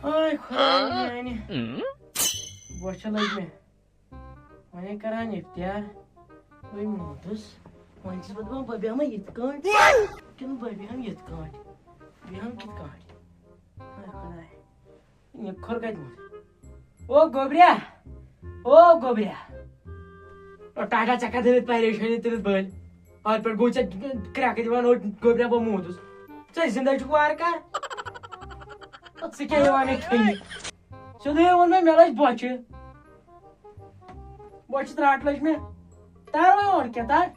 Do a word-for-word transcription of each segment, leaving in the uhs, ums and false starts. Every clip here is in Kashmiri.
آے خۄداے میانہِ، بۄچھِ لٔج مےٚ۔ وۄنۍ ہے کران افطار۔ وۄنۍ موٗدُس۔ وۄنۍ چھُس بہٕ دَپان، بہٕ بیٚہمہ یِتھ کٲٹھۍ کِنہٕ بہٕ بیٚہمہٕ یِتھ کٲٹھۍ؟ بیٚہمہٕ کِتھ کٲٹھۍ؟ آے خۄداے۔ یہِ کھوٚر کَتہِ ووت؟ او گوٚبریا! او گوٚبریا! او ٹاٹا، ژےٚ کَتھ دِنَتھ پریشٲنی تُلِتھ بٔلۍ؟ اَتھ پٮ۪ٹھ گوٚو ژےٚ کرٛٮ۪کہٕ دِوان، او گوٚبریا، بہٕ موٗدُس۔ ژٕ زِندَے چھُکھ وارٕ کار؟ او ژٕ کیٛاہ یِوان مےٚ کھیٚنہِ؟ سیوٚدُے ووٚن مےٚ، مےٚ لٔج بۄچھِ۔ بۄچھِ ترٛاٹ لٔج مےٚ۔ تَر وۄنۍ اورٕ کیٛاہ، تَر۔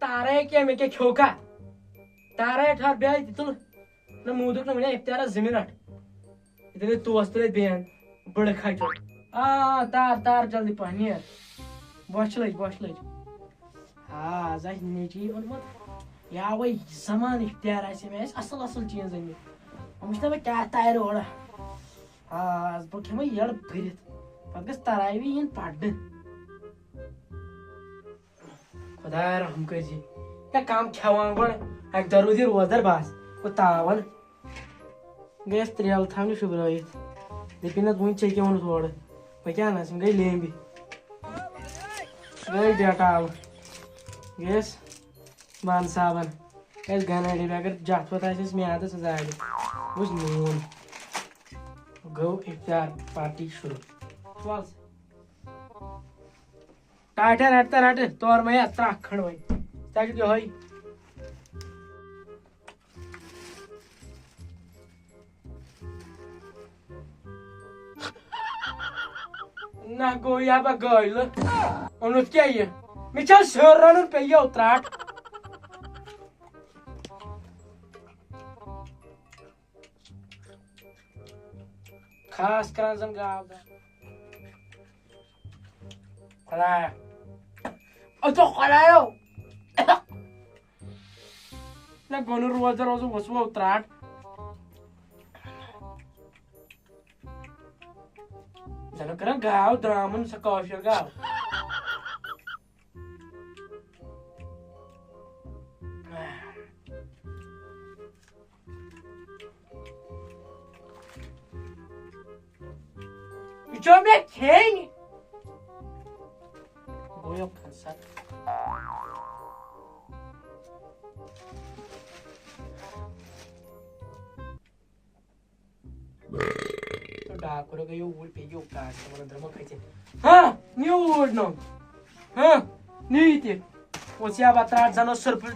تارے کیٛاہ، مےٚ کیٛاہ کھیوٚو کھا؟ تارے ٹھار بیٚہہ، یہِ تُل۔ نہ موٗدُکھ نہٕ وُنہِ افطارس زٕ منٹ۔ یہِ تُلے توس تُلے بیٚیَن بٕڑٕ کھچو۔ آ، تار، تار جلدی پہن، نیر۔ بۄچھِ لٔج، بۄچھِ لٔج۔ آ، از آسہِ نیٚچی اوٚنمُت۔ یا وۄنۍ زمان افطار آسہِ، مےٚ آسہِ اصل اصل چیٖز أنمٕتۍ۔ وۄنۍ وٕچھنا بہٕ کیٛاہ تارِ اورٕ۔ آ، از بہٕ کھٮ۪مہٕ یٔڑ بٔرِتھ۔ پتہٕ گژھِ تراوی یِنۍ پرنہٕ۔ خۄدایا رحم کٔرۍ زِ۔ ہے کم کھٮ۪وان گۄڈٕ، اکہِ دۄہ روٗد یہِ روزدر بس۔ گوٚو تاون۔ گٔیس ترٛیلہٕ تھاونہِ شُبرٲیِتھ۔ دٔپِنس وُنہِ ژےٚ کیٛاہ اوٚنُتھ اورٕ؟ وۄنۍ کیٛاہ انس؟ یِم گٔے لیمبۍ۔ گٔے ڈیٹال۔ گٔیس بانہٕ صابن۔ گٔیس گنڈِ۔ اگر جتھ وتھ آسہِ اَسہِ میادس، سُہ زالہِ۔ وُچھ نوٗن۔ گوٚو افطار پارٹی شروع۔ وَل سا۔ ٹاٹھا رٹ تہٕ رٹ، تور مہ یا ترٛکھ کھنٛڈ وۄنۍ۔ ژےٚ چھُکھ یِہوٚے۔ نہ گوٚو یا بہ گٲلہٕ۔ اوٚنُتھ کیٛاہ یہِ؟ مےٚ چھا سیُن رَنُن، پیٚیو ترٛٹھ۔ خاص کران زن گاو دار۔ خدایا۔ او تو خدایو۔ نہ گوٚو نہٕ روزدر، اوسُم وسوو ترٛٹھ۔ زن کران گاو درامُن، سۄ کٲشِر گاو۔ یہِ چھو مےٚ کھیٚنۍ۔ گوٚو یہِ کھنسر۔ تہٕ ڈاکُر گٔیو اوٗرۍ، پیٚیو کاٹھ، وَنان درٛمُن کھژِ۔ ہا، نیوٗ اوٗرۍ نوٚم۔ ہا، نیٖ تہِ۔ اوس یا بَتہٕ رَٹھ، زَن اوس سُرفہٕ،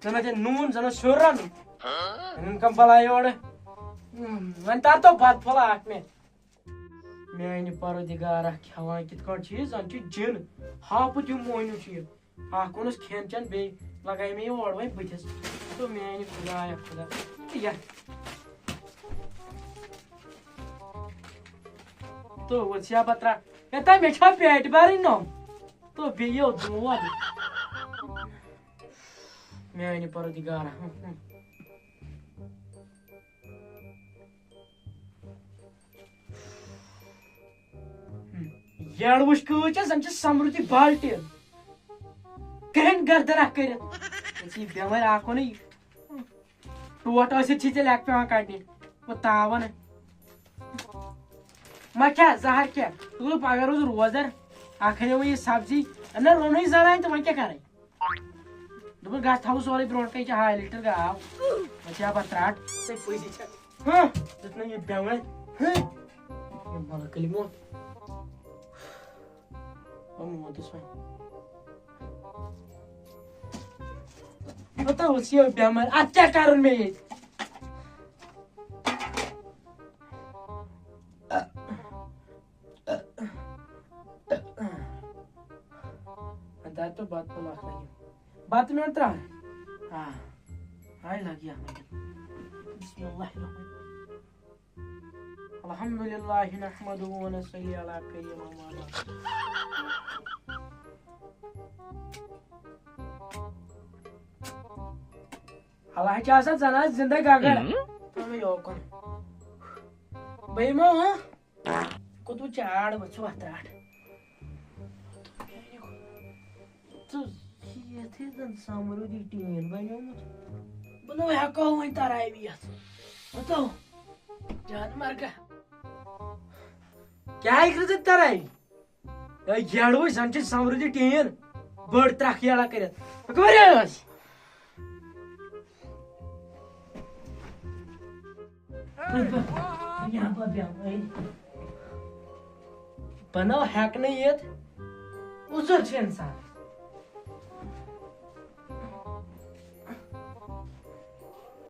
زَن اوس یہِ نوٗن، زَن اوس سیُن رَنُن۔ وۄنۍ کَم بَلاے یورٕ۔ وۄنۍ تَر تو بَتہٕ پھوٚلہ اَکھ مےٚ۔ میانہِ پروردگارا، کھٮ۪وان کِتھ کٲٹھۍ چھِ یہِ؟ زَن چھُ جِن۔ ہاپُت ہیوٗ مۄہنیوٗ چھُ یہِ۔ اَکھ اوٚنُس کھٮ۪ن چٮ۪ن، بیٚیہِ لگایہِ مےٚ یہِ اورٕ وۄنۍ بٕتھِس۔ تو میانہِ خدایا خدا۔ تہٕ یَتھ۔ تو وۄتھ یا بترا۔ ہے تا مےٚ چھا پیٹہِ بَرٕنۍ نوٚم؟ تو بیٚیہِ یو دود۔ میانہِ پروردگارا۔ یٔڑ وٕچھ کۭژ چھےٚ، زَن چھِ سَمرُدی بالٹیٖن۔ کٔرِنۍ گردن اکھ کٔرِتھ۔ ژےٚ چھِ یہِ بٮ۪مٲرۍ اکھ وَنٕے۔ ٹوٹھ ٲسِتھ چھی ژےٚ لٮ۪کہٕ پٮ۪وان کَڑنہِ۔ وۄنۍ تاوَن۔ مہ کھےٚ زَہر کھےٚ۔ ژٕ گوٚژھ پگاہ روزُن روزدر۔ اکھ اَنے وۄنۍ یہِ سبزی۔ نہ روٚنُے زَنانہِ تہٕ وۄنۍ کیٛاہ کَرَے؟ دوٚپُن، گژھ تھاوُن سورُے برونٛٹھ کَنہِ، یہِ چھِ ہاے لیٖٹر گاو۔ وۄنۍ چھِ اَپَر ترٛٹھ۔ ژےٚ پٔزی چھےٚ۔ ہاں، دیُت نہٕ یہِ بٮ۪وَن۔ ہاں۔ یہِ مَلہٕ کٔلۍ موت۔ وۄنۍ موتُس وۄنۍ۔ پَتہٕ اوس یہِ بٮ۪مٲرۍ۔ اَتھ کیٛاہ کَرُن مےٚ ییٚتہِ؟ دَتہٕ تہٕ بَتہٕ تہٕ لَکھ لَگہِ۔ بَتہٕ میون ترٛاو۔ آ۔ ہاے لَگہِ یَتھ لَگہِ۔ بسم اللہ الرحمن۔ الحمدللہ نحمدہ و نصلی علی کریم و مولا۔ اللہ چھِ آسان زَنان زِندَے گگر۔ ہم۔ تَمے یوکُن۔ بہٕ یِمو، ہاں؟ کوٚت وۄنۍ چاڑ وۄنۍ ژٕ وۄتھ ترٛٹھ۔ ژٕ یَتھ ہے زَن سَمرُدی ٹیٖن بَنیومُت۔ بہٕ نہٕ ہٮ۪کو وۄنۍ تَرایوِ یَتھ۔ ہَتو۔ جان مرگا۔ کیٛاہ ہیٚکہِ نہٕ ژےٚ تَران؟ ہے، یَڑ وٕچھ، زَن چھِ سَمرٕ تہِ ٹیٖن بٔڑ ترٛکھ یَڑا کٔرِتھ۔ ہُکھ واریاہ ٲسۍ۔ بہٕ نہ ہٮ۪کہٕ نہٕ یِتھ۔ عُذر چھُ اِنسانَس۔